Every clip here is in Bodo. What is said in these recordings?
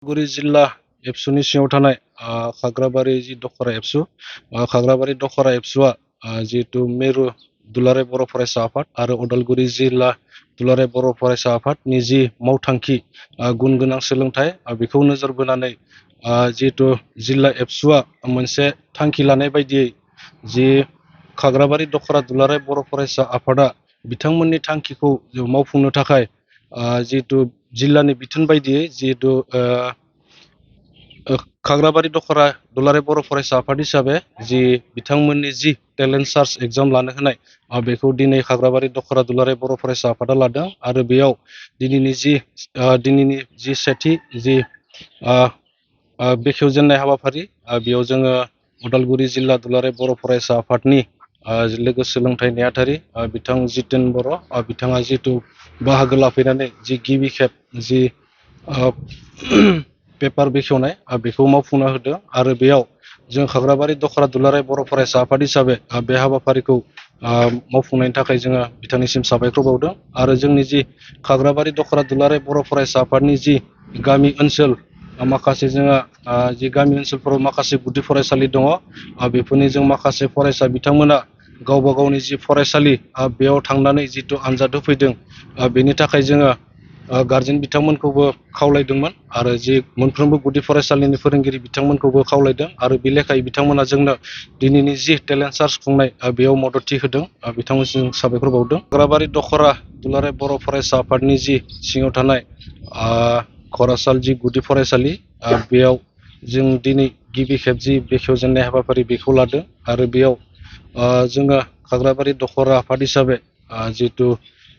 उदालगुरि जिल्ला एबसुनि सिङाव थानाय खाग्राबारि जि दखरा एबसु खाग्राबारि दखरा एबसुआ जिहेतु मिरु दुलाराय बर' फरायसा आफाद आरो उदालगुरि जिल्ला दुलाराय बर' फरायसा आफादनि जि मावथांखि गुन गोनां सोलोंथाइ बेखौ नोजोर बोनानै जिहेतु जिल्ला एबसुआ मोनसे थांखि लानाय बायदियै जि खाग्राबारि दखरा दुलाराय बर' फरायसा आफादा बिथांमोननि थांखिखौ मावफुंनो थाखाय जिहेतु जिल्लानि बिथोन बायदियै जिहेतु खाग्राबारि दखरा दुलाराय बर' फरायसा आफाद हिसाबै जि बिथांमोननि जि टेलेन्ट सार्च एग्जाम लानो होनाय बेखौ दिनै खाग्राबारि दखरा दुलाराय बर' फरायसा आफादा लादों आरो बेयाव दिनैनि जि सेथि जि बेखेवजेननाय हाबाफारि बेयाव जोङो उदालगुरि जिल्ला दुलाराय बर' फरायसा आफादनि लोगो सोलोंथाइ नेहाथारि बिथां जितेन बर' बिथाङा जिहेतु बाहागो लाफैनानै जि गिबि खेब जि पेपार बेखेवनाय बेखौ मावफुंना होदों आरो बेयाव जों खाग्राबारि दखरा दुलाराय बर' फरायसा आफाद हिसाबै बे हाबाफारिखौ मावफुंनायनि थाखाय जोङो बिथांनिसिम साबायखर बावदों आरो जोंनि जि खाग्राबारि दखरा दुलाराय बर' फरायसा आफादनि जि गामि ओनसोल माखासे जोंहा जि गामि ओनसोलफोराव माखासे गुदि फरायसालि दङ बेफोरनि जों माखासे फरायसा बिथांमोना गावबा गावनि जि फरायसालि बेयाव थांनानै जिथु आनजाद होफैदों बेनि थाखाय जोङो गारजेन बिथांमोनखौबो खावलायदोंमोन आरो जि मोनफ्रोमबो गुदि फरायसालिनि फोरोंगिरि बिथांमोनखौबो खावलायदों आरो बे लेखायै बिथांमोना जोंनो दिनैनि जि टेलेन्ट सार्च खुंनाय बेयाव मददथि होदों बिथांमोनसिम साबायखर बावदों खाग्राबारि दखरा दुलाराय बर' फरायसा आफादनि जि सिङाव थानाय खरासाल जि गुदि फरायसालि बेयाव जों दिनै गिबि खेब जि बेखेवजेननाय हाबाफारि बेखौ लादों आरो बेयाव जोङो खाग्राबारि दखरा आफाद हिसाबै जिहेतु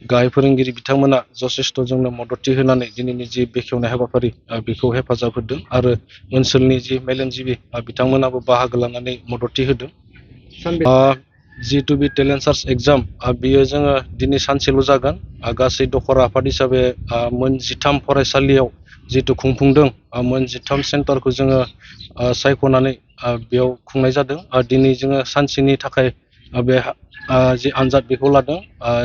गाहाय फोरोंगिरि बिथांमोना जथेस्थ' जोंनो मददथि होनानै दिनैनि जि बेखेवनाय हाबाफारि बेखौ हेफाजाब होदों आरो ओनसोलनि जि मेलेमजिबि बिथांमोनाबो बाहागो लानानै मददथि होदों जिहेतु बे टेलेन्ट सार्च एग्जाम बियो जोङो दिनै सानसेल' जागोन गासै दखरा आफाद हिसाबै मोन 13 फरायसालियाव जिहेतु खुंफुंदों मोन 13 सेन्टारखौ जोङो सायख'नानै बेयाव खुंनाय जादों दिनै जोङो सानसेनि थाखाय बे जि आनजाद बेखौ लादों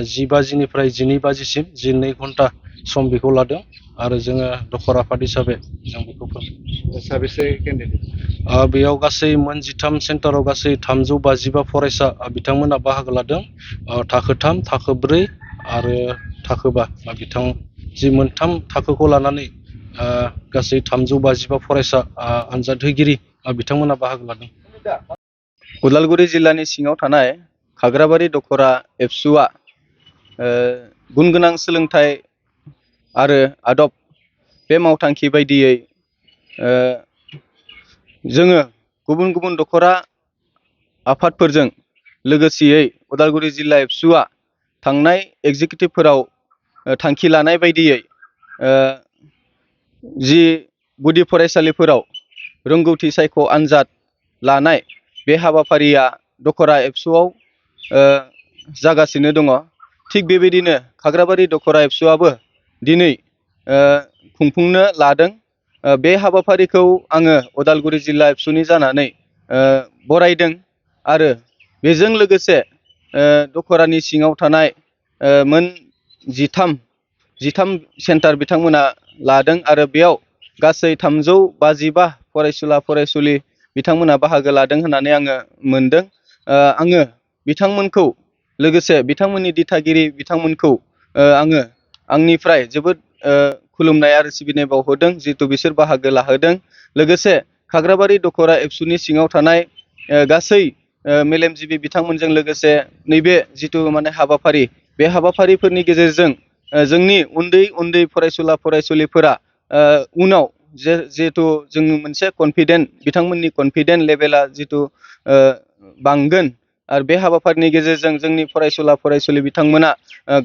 10 बाजिनिफ्राय 12 बाजिसिम 2 घन्टा सम बेखौ लादों आरो जोङो दखरा आफाद हिसाबै जों बेखौ साबेसे केन्डिडेट बेयाव गासै मोन 13 सेन्टाराव गासै 352 फरायसा बिथांमोना बाहागो लादों थाखो 3 थाखो 4 आरो थाखो 5 बिथां जि मोनथाम थाखोखौ लानानै गासै 352 फरायसा आनजाद होगिरि बिथांमोना बाहागो लादों। उदालगुरि जिल्लानि सिङाव थानाय खाग्राबारि दखरा एबसुआ गुन गोनां सोलोंथाइ आरो आदब बे मावथांखि बायदियै जोङो गुबुन गुबुन दखरा आफादफोरजों लोगोसेयै उदालगुरि जिल्ला एबसुआ थांनाय एग्जिकिउटिभफोराव थांखि लानाय बायदियै जि गुदि फरायसालिफोराव रोंगौथि सायख' आनजाद लानाय बे हाबाफारिया दखरा एबसुआव जागासिनो दङ। थिग बेबायदिनो खाग्राबारि दखरा एबसुआबो दिनै खुंफुंनो लादों। बे हाबाफारिखौ आङो उदालगुरि जिल्ला एबसुनि जानानै बरायदों आरो बेजों लोगोसे दखरानि सिङाव थानाय मोन 13 सेन्टार बिथांमोना लादों आरो बेयाव गासै 352 फरायसुला फरायसुलि बिथांमोना बाहागो लादों होननानै आङो मोनदों। आङो बिथांमोनखौ लोगोसे बिथांमोननि दिथागिरि बिथांमोनखौ आङो आंनिफ्राय जोबोद खुलुमनाय आरो सिबिनाय बावहरदों जिहेतु बिसोर बाहागो लाहोदों। लोगोसे खाग्राबारि दखरा एबसुनि सिङाव थानाय गासै मेलेमजिबि बिथांमोनजों लोगोसे नैबे जिथु हाबाफारि बे हाबाफारिफोरनि गेजेरजों जोंनि उन्दै उन्दै फरायसुला फरायसुलिफोरा उनाव जिहेतु जों मोनसे कन्फिडेन्ट बिथांमोननि कन्फिडेन्ट लेभेला जिथु बांगोन आरो बे हाबाफारिनि गेजेरजों जोंनि फरायसुला फरायसुलि बिथांमोना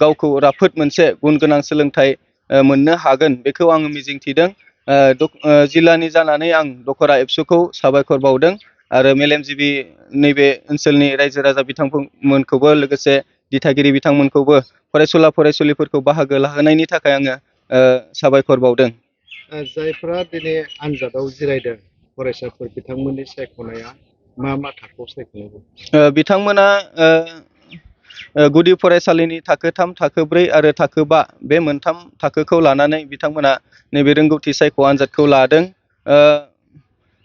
गावखौ राफोद मोनसे गुन गोनां सोलोंथाइ मोननो हागोन बेखौ आङो मिजिंथिदों। जिल्लानि जानानै आं दखरा एबसुखौ साबायखर बावदों आरो मेलेमजिबि नैबे ओनसोलनि रायजो राजा बिथांमोनखौबो लोगोसे दिथागिरि बिथांमोनखौबो फरायसुला फरायसुलिफोरखौ बाहागो लाहोनायनि थाखाय आङो साबायखर बावदों। जायफोरा दिनै आनजादाव जिरायदों फरायसाफोर बिथांमोननि सायख'नाया मा मा थाखोआव सायख'नाय? बिथांमोना गुदि फरायसालिनि थाखो 3, थाखो 4 आरो थाखो 5 बे मोनथाम थाखोखौ लानानै बिथांमोना नैबे रोंगौथि सायख' आनजादखौ लादों।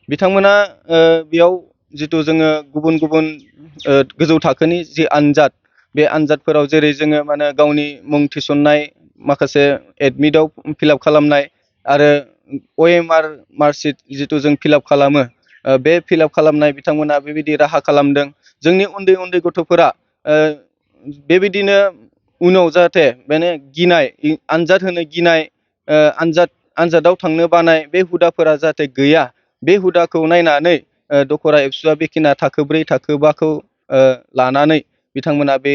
बिथांमोना बेयाव जिथु जोङो गुबुन गुबुन गोजौ थाखोनि जि आनजाद बे आनजादफोराव जेरै जोङो माने गावनि मुं थिसननाय माखासे एडमिटआव फिलआप खालामनाय आरो OMR मार्कशिट जिथु जों फिलआप खालामो बे फिलआप खालामनाय बिथांमोना बेबायदि राहा खालामदों। जोंनि उन्दै उन्दै गथ'फोरा बेबायदिनो उनाव जाहाथे माने गिनाय आनजाद होनो गिनाय आनजादाव थांनो बानाय बे हुदाफोरा जाहाथे गैया बे हुदाखौ नायनानै दखरा एबसुआ बेखिना थाखो 4 थाखो 5खौ लानानै बिथांमोना बे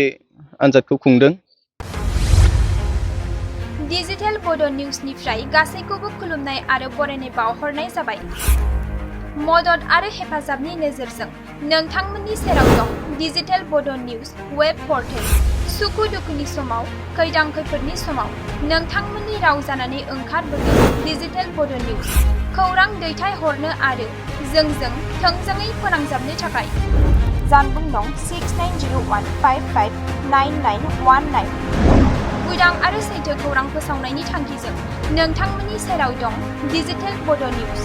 आनजादखौ खुंदों। डिजिटेल बड' निउसनिफ्राय गासैखौबो खुलुमनाय आरो बरायनाय बावहरनाय जाबाय। मदद आरो हेफाजाबनि नोजोरजों नोंथांमोननि सेराव दं डिजिटेल बड' निउस वेब पर्टेल। सुखु दुखुनि समाव, खैदां खैफोदनि समाव नोंथांमोननि राव जानानै ओंखारबोदों डिजिटेल बड' निउस। खौरां दैथायहरनो आरो जोंजों थोंजोङै फोनांजाबनो थाखाय जानबुं दं 6901559919। उदां आरो सैथो खौरां फोसावनायनि थांखिजों नोंथांमोननि सेराव दं डिजिटेल बड' निउस।